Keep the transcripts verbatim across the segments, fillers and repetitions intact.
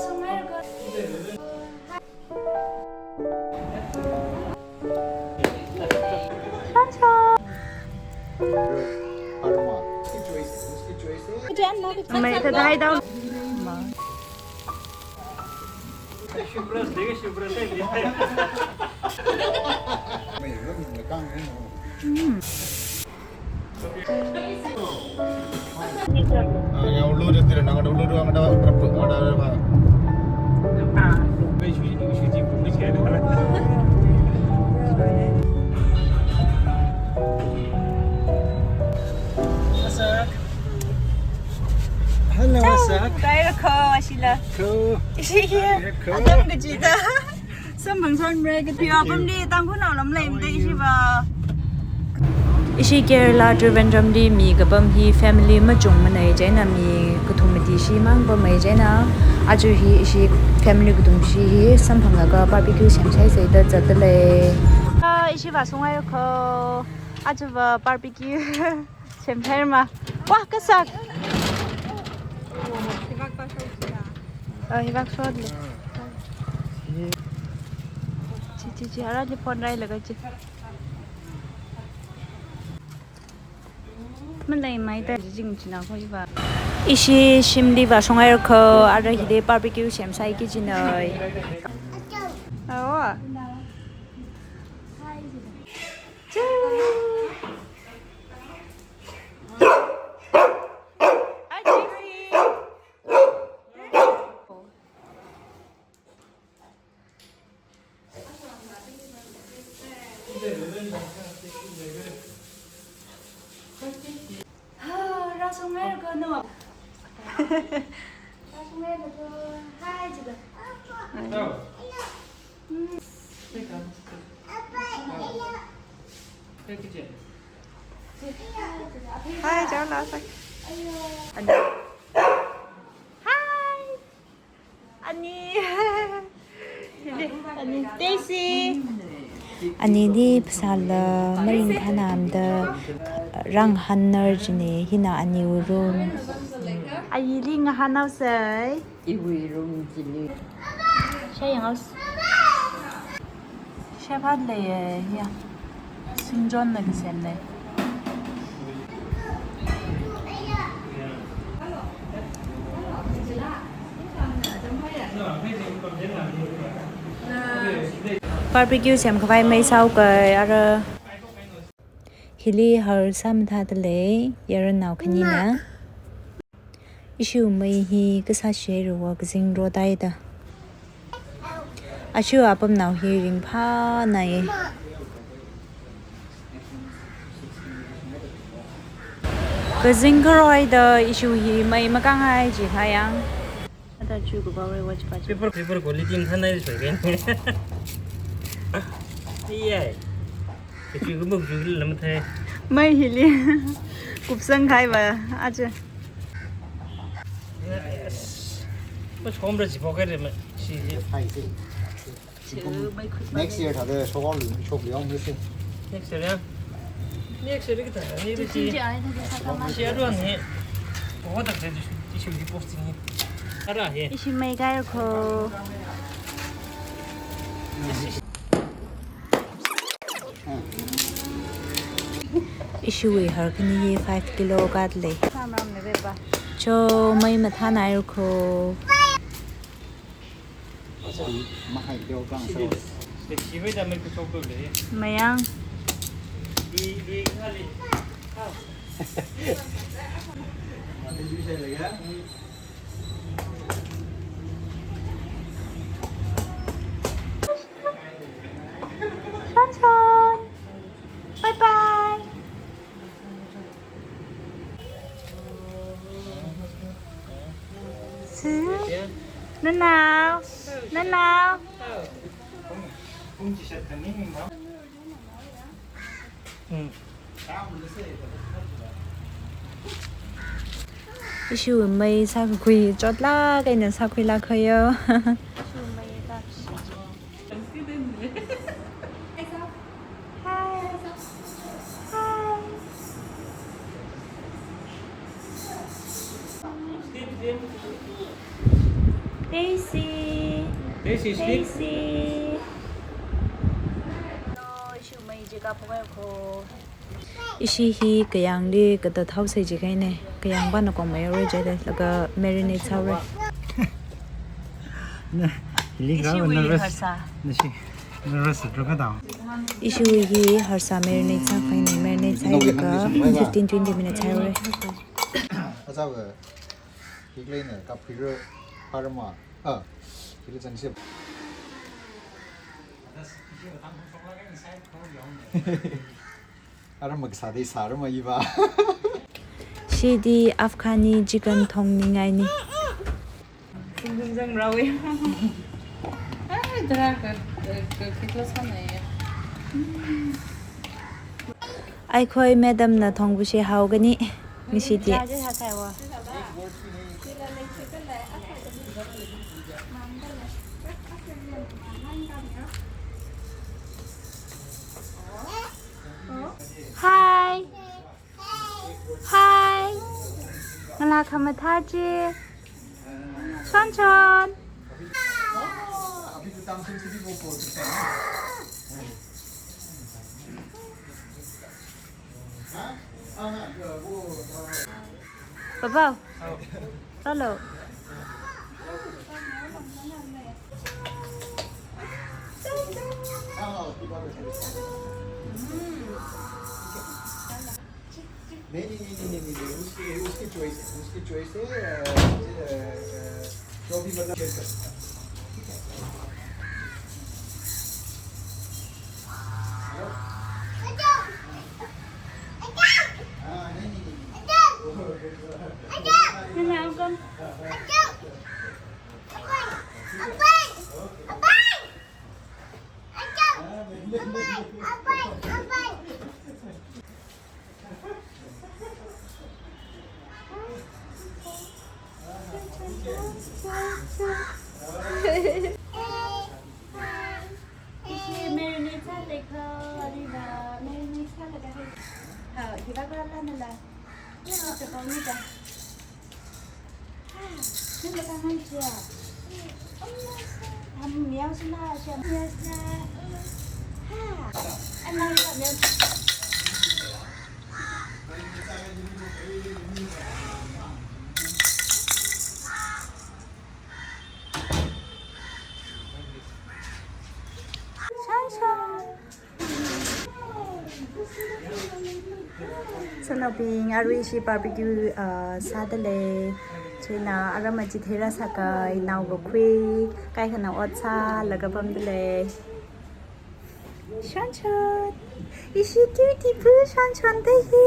Ah, ya, ulu dia tidak, nang ada ulu dia, nang ada berapa, ada apa? Ah. Hello, Sir. Kai rakho, ashila. Ko. Iya. Ko. Adam kajida. Samphang son bre, kati apam di Tangkhulnao lam lei mde ishi va. Ishi Kerala Trivandrum li mi kapam hi family machungmana chieina mi kathum mati shimang pamai chieina. Aja hi ishi family kathum shi hi samphanglaga barbecue semsai sai da zatda lei. Ah, ishi vāshungai kho. Aja va barbecue semsai ma. Wah, kasak. Oh, hivak shot le. Chi, chi, chi, ara li phone railaga chi. Malai mai ta jing china kho iva. Ishi shimli vāshungai kho, ara hili barbecue semsai ki chinoi. Oh. Choo. Ha, rāshungai kho no. Rāshungai kho. Hi, chida. Hmm. Hi, chao la sai. Hi. Ani. Ani. Daisy. Anili phasāla maringphānamda rāngahānnar chine, hina aniwui room. Ayili ngahānhaosei. Iwui room chili. Shayang house. Shaphat leiya, ya. Singchonna kasem lei. Barbecue semkhavai mei sāhaokai, ara. Hili har sāmathāda lei, yaronnao khanina. Ishiwui mei hi kasā shairuwa kazing rotaida. Aja apamnao hi ringphānai. Kazing kharoida ishiwui mei makānghai chi khayang. Ada chu ku ba wai watch pa chu. Paper, paper quality mathānai soi ken. Iyai. Kachu kumuk chu lam thai. Mei hili. Kupsang khai ba aja. Yes. Pas kom ra ji pokai re ma. Si ji. Next year thāda shokli, shokli ong misi. Next year ya. Next year kita ni ri si. Si aduan ni. Oh, tak jadi isu di posting ni. Ara he. Ishi mei kai kho. Ishiwui har khani hi five kilo katle. Samram ne be ba. Cho mei mathānai kho. Mahai kilo kang so. Mayang. Chonchon. Bye bye. Su. Nanao. Nanao. Ishiwui mei sākakhui chotlāk eina sākhuilāk haoyo. Hi. Hi. Daisy. Daisy, sleep. Daisy. Hello, ishi mai jika phungai ko. Ishi hi kayāngli katat haosai jikahaina. Kayāng pāna kongmei roi jai de, laga marinate sāhaora. Na, hili ishi ka wui nervous. Harsa. Na shi nervous sā katao. Ishi hi harsa marinate sākahaina, marinate sālaga fifteen twenty minutes sāhaora. Achawa, hikleina kapira harma. Ah, hili chānship. Ara maksā dei sāra ma iva. Shidi Afghani chicken thongningaina. Zungzung zang rawi. Ai, dara ka, ka, ka, ka, ka, sānai. Aikhoi madam na thongbushi haogani. Ngashidi. Hi. Hi. Ngalā khamathā chi. Chon chon. Papa. Hello. नहीं, नहीं, नहीं, नहीं, नहीं, नहीं, नहीं, उसकी, उसकी choice है, उसकी choice है, अ, अ, अ, जो भी मतलब कर सकता है। ठीक है। हाँ, नहीं, नहीं, नहीं, नहीं। Ishi marinate sālaga, Alina, marinate sālaga. Ha, hiva kala nala. Ya, chapang ni ta. Sanaobing, arui ishi barbecue, uh, sādalei. Chieina aram achitheira sākahai naokakhui, kaikhana ot sālaga pamdalei. Shonshon. Ishi cutie poo Shonshon da hi.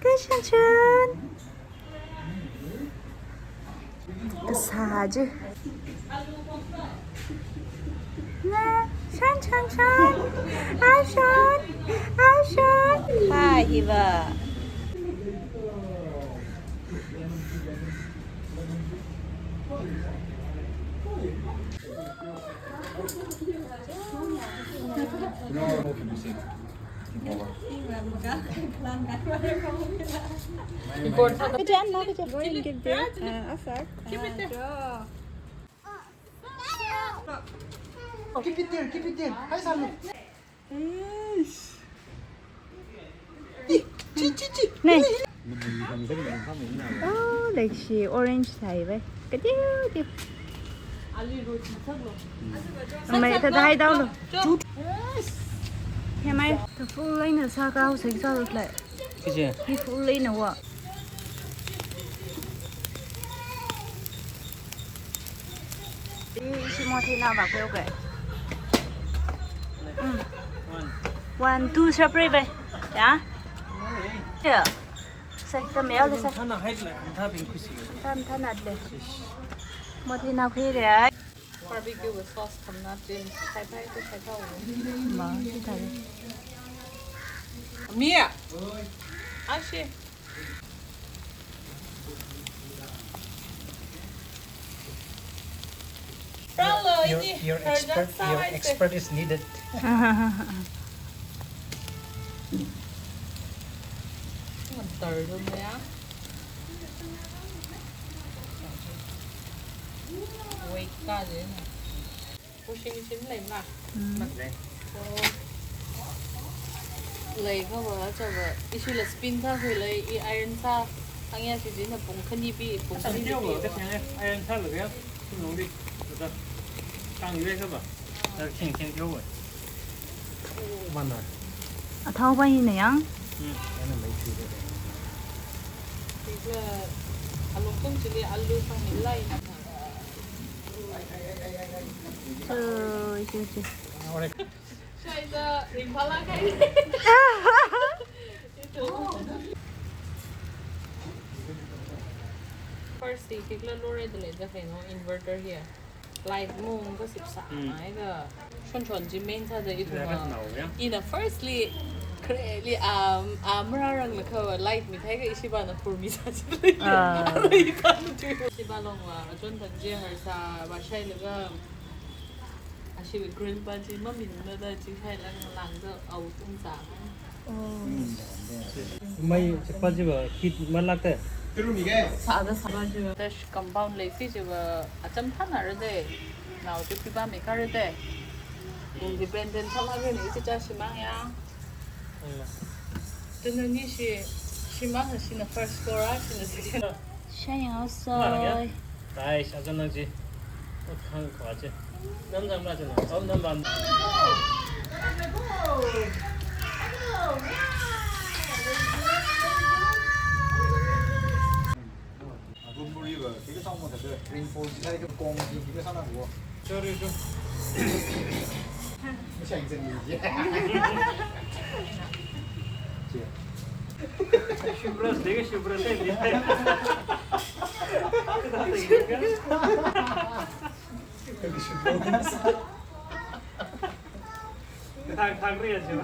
Ka Shonshon. Kasā chi. Na, Shon, Shon, Shon. Ah, Shon. Ah, Shon. Hi, hiva. Keep it there, keep it there. Hi, Salu. Eish. Chi, chi, chi. Nei. Oh, like she orange sāi vai. Kadiu, diu. Mai ta dai dao lo. Yes. He mai ta full line sākahao sāi sālu lai. Kaje. Hi full line wa. Ishi mothei na ba kwe, okay. Mm. One, two, separate bai. Ya? Ya. Sai, ta mel de sai. Thana height la, thana ping kusi. Thana, thana le. Mothei na khui de ai. Barbecue with sauce, thana ping. Sai, sai, sai, sai. Ma, si ta le. Mia. Ashi. Your, your expert, your expert is needed. Kajina. Washing machine leimala? Mm. Lei. Oh. Lei kha va, chava. Ishila spin sākhuilei, i iron sā. Hāngya shichinna pung khani pi, pung khani pi. Iron sālaga, sumlungli. Tang yue kha va. Kheng kheng teowa. Mana. Athao pa hina yang? Hmm. Yana mai chi de. Tika alungtung chili alu sangmilai. Oh, isi, isi. Shaida, impala kai. First, tikla lore de le, the no inverter here. Light mung ka sip sa, mm, ai ka. Chon chon chi main sāda ithum. Light ka nao ya. Ina firstly, kre li, um, um, rarang na ka light mithai ka ishi ba na pur mi sā chi. Ah. Ishi ba longva, chon chon chi harsā, ba shailaga. Ashiwui grandpa chi maminna da chi shailang langda au tung sa. Oh. Mai chipa chiva hit malak te. Sāda sāda chiva. Dash compound lei si chiva acham thana rade. Nao chi piba me ka rade. Independent thana rade ichi cha shimang ya. Tuna ni shi, shimang na shina first floor a, shina second. Shayang outside. Guys, ajan nang chi. Ot khang kha chi. Nam nam la chi na. Om nam bam. Sorry, sir. Shubra, dekha Shubra, dekha. Thang, thang ri aja.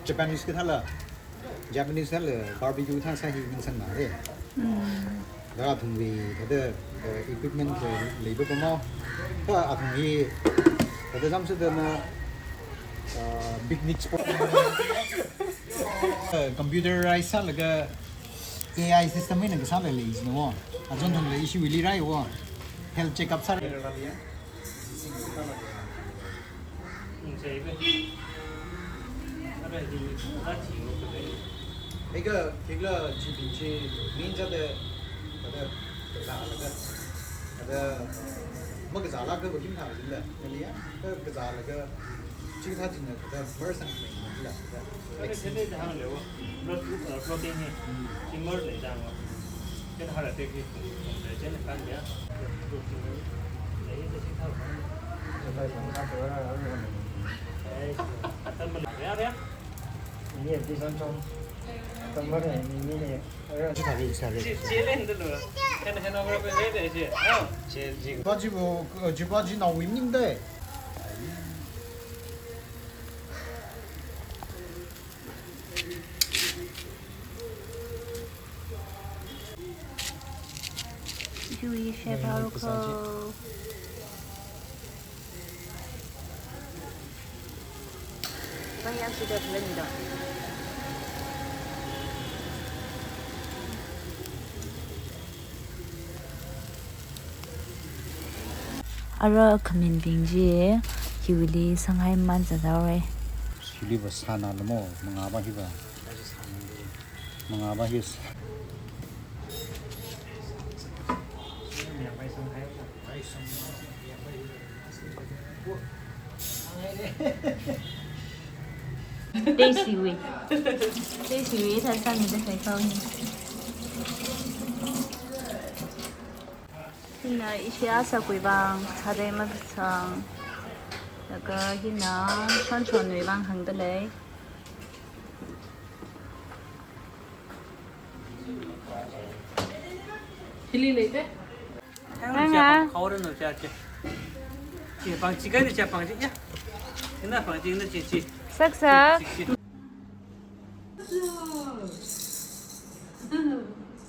Japanese kathāla, Japanese kathāla barbecue thā sā hi ningsang mare. Mm. Da athumwui thāda, eh, equipment kha leiba pamao. Kha athum hi thāda jamsudana, eh, picnic spot. Eh, computerize sālaga A I system eina kasāla lei jina wo. Ajon thangla issue li rai wo. Health checkup sā. Eka, kikla G B G, min jada, kada, kazālaga, kada, makazālaga, bakim thā jila, naliya, ka, kazālaga, chithā jina, kada, mersang, naliya, kada. Floating hi. Timber lei dang. Ken hara tek hi. Chen kan ya. Baji bo, jibaji naowui ning dai. Yui sheba ko. Baya sudah belum dah. Ara khaminbing chi, hiwuili sanghai man zadaore. Hili va sāna lamo, mangā va hi va. Mangā va hi sā. Tasty way. Tasty way, thāda sāmida khalei kaho hi. Hina ishi asā kuivang, sādai mavāsang. Laga hina chonchonwui vang hāngda lei. Chilli leite? Anga. Khaoran no cha che. Che pang chi kai cha pang chi ya. Ina pang chi ina chi chi. Sak sak. Chi, chi.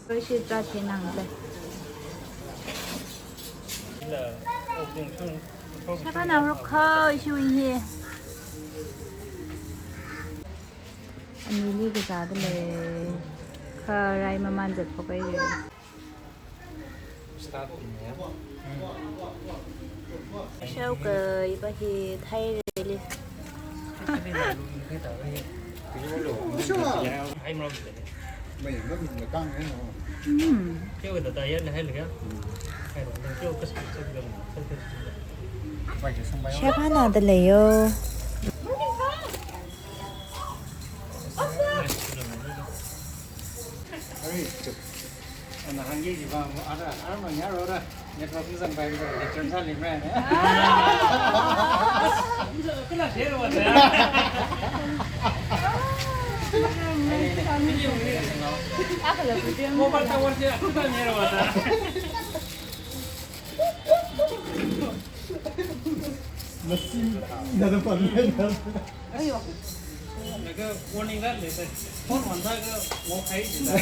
Koi shi cha che nang le. Shapa nang ruk kha ishi win hi. Anili kazā dalei. Kha rai maman zat pok ai le. Shao ka iba hi thai reli. Hmm. Shapa na dalei yo. Ana hangge jiba, ara, ara manya rora. Network ni zangpai ko, lecture sa limra ne. Kena share wa ta. Mobile tower se, aku ta share wa ta. Masi, nada pa. Ayo. Laga warning light leite. Phone wanta ka ngo khai jida.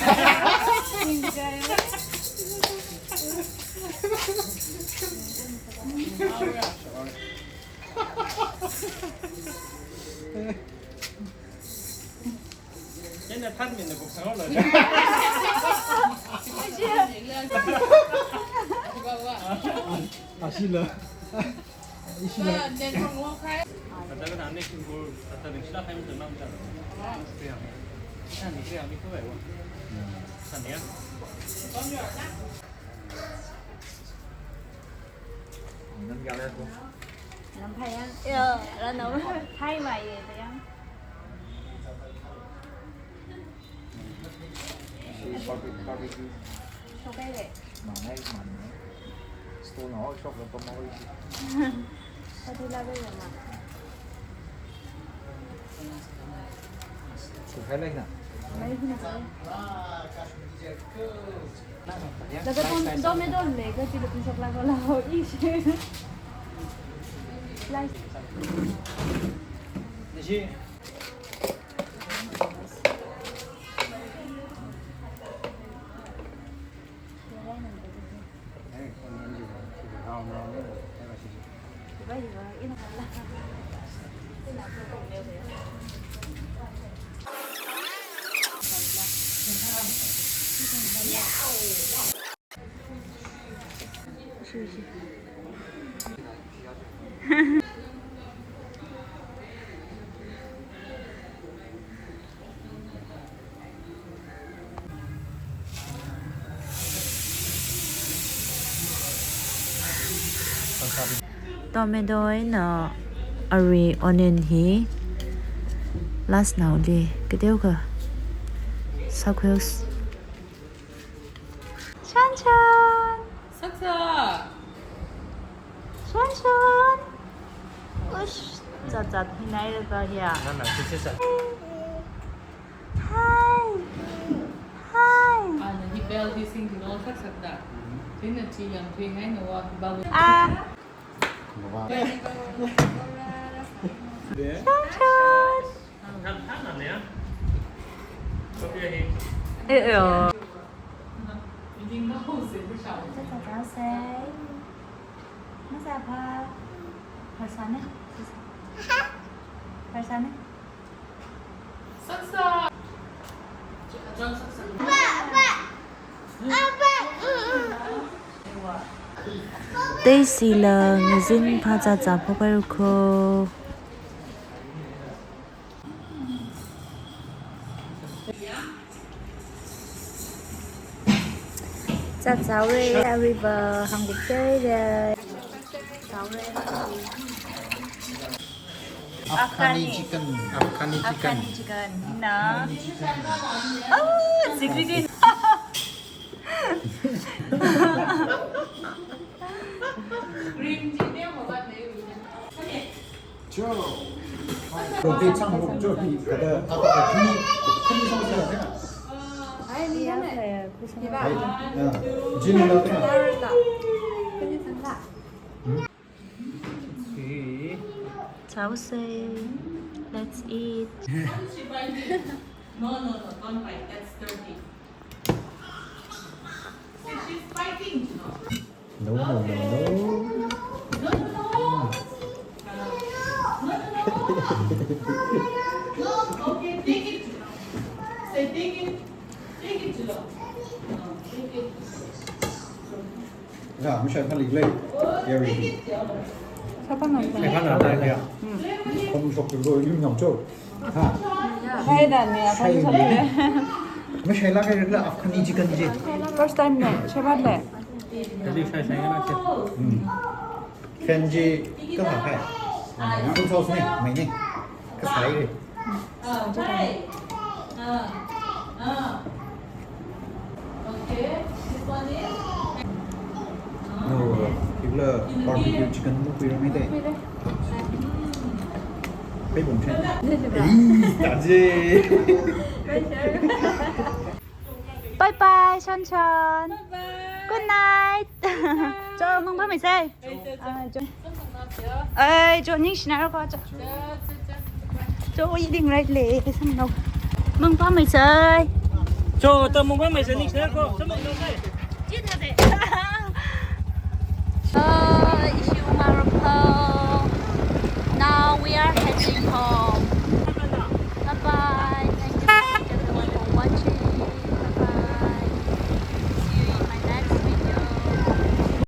Chieina third mina book sanglo. Ashila. Ishila. Kata kata next week or kata next week time tenang cha. Kaya. Kaya ni kaya ni kuai wa. Kaya. Nang kaya ko. Nang kaya. Yo, rano. Hai mai ye yang. Shi barbecue, barbecue. Shok ai le. Mangai, mangai. Stone ho shok lo pamoi. Pati la le ma. Su khai le na. Lai na. Laga tom, tomato le ka chi le pun shok la ko la ho. Ishi. Slice. Nishi. Tomato eina arui onion hi last naoli kateokha. Sakhuios. Shanshan. Saksa. Shanshan. Ush, zat zat hi nai ba hiya. Na, na, sisi sa. Hi. Hi. Ana hi bell hi sing hi no sak sak da. Tina chi yang tui ngai no wa ba. Ah. Shanshan. Eh, eh. Masā pha. Pharsa ne? Pharsa ne? Teisila ngazin pha cha cha phokai ruko. Chak chaore, aruiva hanguk chaore. Chaore. Afghani chicken. Afghani chicken. Afghani chicken. Na. Oh, secret. Green chicken. Cho. Roti chang hok cho hi kada apa kani kani sama sama. Ai, ni kan. Hi. Yeah. Jin la. Three. Chao say, let's eat. No, no, no, don't bite. That's dirty. See, she's biting, you know. No, no, no, no. No, no, no. No, no, no. No, okay, take it. Say, take it. Take it, you know. No, take it. Ya, mashai phāli lei. Yari. Sāpā ngai. Sāpā ngai ya. Hmm. Khon shok tu lo yum nyam cho. Ha. Hai da ne, khon shok le. Mashai la kai la Afghani chicken ji. First time ne, shai phāle. Tadi shai shai na che. Hmm. Fan ji ka ha hai. Yang sauce ne, mai ne. Ka sai re. No, kibla barbecue chicken mu kui ramai de. Pei bom chen. Ei, taje. Bye bye, Shon Shon. Bye bye. Good night. Cho, mangpam mai sai. Ai, cho. Ai, cho, ningshina ko, cho. Cho, eating right le, samno. Mangpam mai sai. Cho, to mangpam mai sai, ningshina ko, samno sai. Ai, ishi umar ko.